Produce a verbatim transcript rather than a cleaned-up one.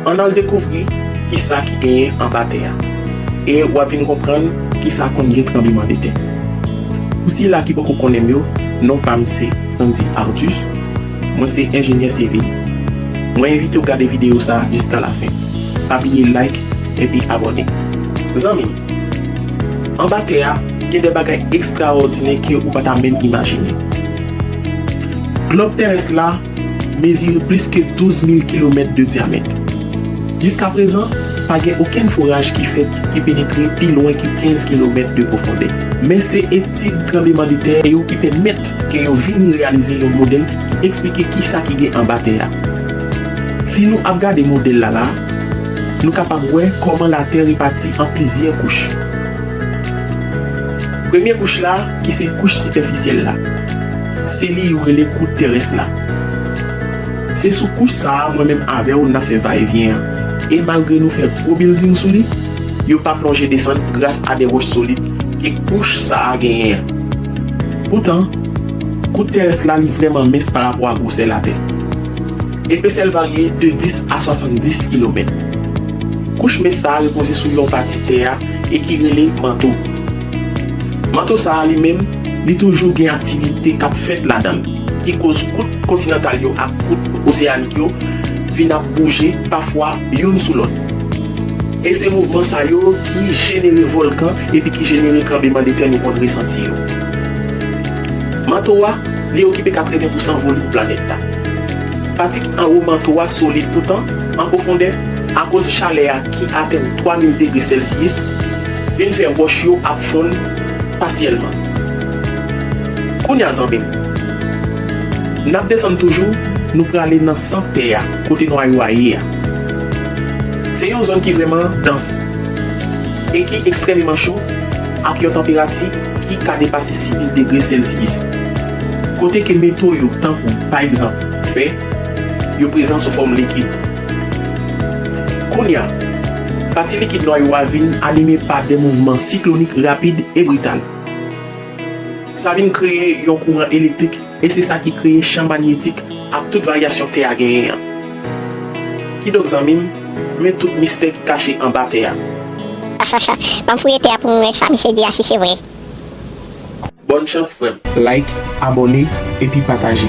Ann al dekouvri kisa ki genyen anba tè a. E w ap vin konprann kisa konn gen tranblemanntè. Pou sila ki poko konnen m yo, non pa m se Frandy Artus. Mwen se enjenyè sivil. Mwen envite w gade videyo sa a jiska lafen. Pa bliye like epi abòne. Zanmi m, anba tè a, gen de bagay ekstraòdinè ke ou pa ta menm imajine. Glòb terès la mezire plis ke douz mil kilomèt de dyamèt. Jiska prezan, pa gen okenn foraj ki fèt ki penetre pi lwen ke kenz kilomèt de pwofondè. Men se etid tranblemanntè yo ki pèmèt ke yo vin reyalize yon modèl ki eksplike kisa ki gen anba tè a. Si nou ap gade modèl la la, nou kapab wè kòman Latè repati an plizyè kouch. Premye kouch la, ki se kouch sipèfisyèl la, se li yo rele kwout terès la. Se sou kouch sa a mwen menm avè w n ap fè vayevyen an. E malgre nou fè gwo bilding sou li, yo pa plonje desann gras a de wòch solid ke kouch sa a genyen an. Poutan, kwout terès la li vrèman mens parapò a gwosè Latè. Epesè l varye de dis a swasanndis kilomèt. Kouch mens sa a repoze sou yon pati tè a e ki rele manto. Manto sa a li menm, li toujou gen aktivite k ap fèt ladan l, ki koz kwout kontinantal yo ak kwout oseyanik yo vin ap bouje, pafwa youn sou lòt. E se mouvman sa yo ki jenere vòlkan epi ki jenere tranblemanntè nou konn resanti yo. Manto a, li okipe katreven pousan volim planèt la. Pati ki anwo manto a solid poutan, an pwofondè, akoz chalè a ki atenn twa mil degre Celsius, vin fè wòch yo ap fonn pasyèlman. Kounye a, zanmi m, n ap desann toujou, nou prale nan sant tè a, kote nwayo a ye a. Se yon zòn ki vrèman dans e ki ekstrèmeman cho, ak yon tanperati ki ka depase sis mil degre Celsius. Kote ke meto yo, tankou, pa egzanp, fè, yo prezan sou fòm likid. Kounye a, pati likid nwayo a vin anime pa de mouvman siklonik rapid e brital. Sa vin kreye yon kouran elektrik, e se sa ki kreye chan manyetik ak tout varyasyon tè a genyen an. Kidonk, zanmi m, men tout mistè ki kache anba tè a. Ban m fouye tè a pou m wè sa misye di a si se vre. Bòn chans, frè m. Like, abòne, epi pataje.